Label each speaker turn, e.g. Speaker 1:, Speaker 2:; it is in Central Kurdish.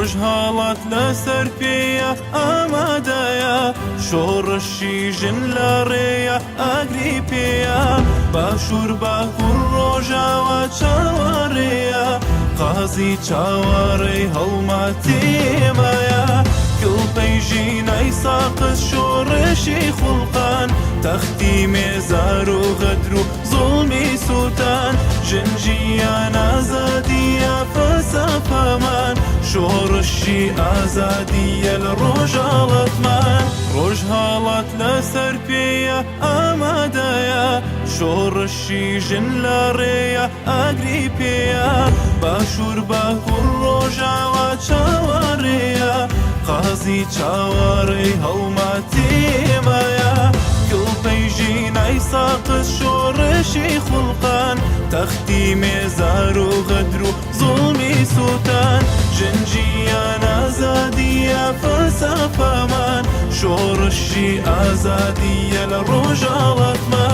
Speaker 1: ڕۆژهەڵات لەسەر پێیە ئامادەیە، شۆڕشی ژن لە ڕێیە ئاگری پێیە، باشوور باکوور ڕۆژاوا چاوەڕێیە، قازی چاوەڕێی هەڵمەتی ئێمەیە، کڵپەی ژینای ساقز شۆڕشی خوڵقان، تەختی مێزار و غەدر و زوڵمی سوتان، ژن ژیان ئازادیە فەلسەفەمان، شۆڕشی ئازادیە لە ڕۆژهەڵاتمان. ڕۆژهەڵات لەسەر پێیە ئامادەیە، شۆڕشی ژن لە ڕێیە ئاگری پێیە، باشوور باکوور ڕۆژاوا چاوەڕێیە، قازی چاوەڕێی هەڵمەتی ئێمەیە، کڵپەی ژینای ساقز شۆڕشی خوڵقان، تەختی مێزار و غەدر و زوڵمی سوتان، ژن ژیان ئازادیە فەلسەفەمان، شۆڕشی ئازادیە لە ڕۆژهەڵاتمان.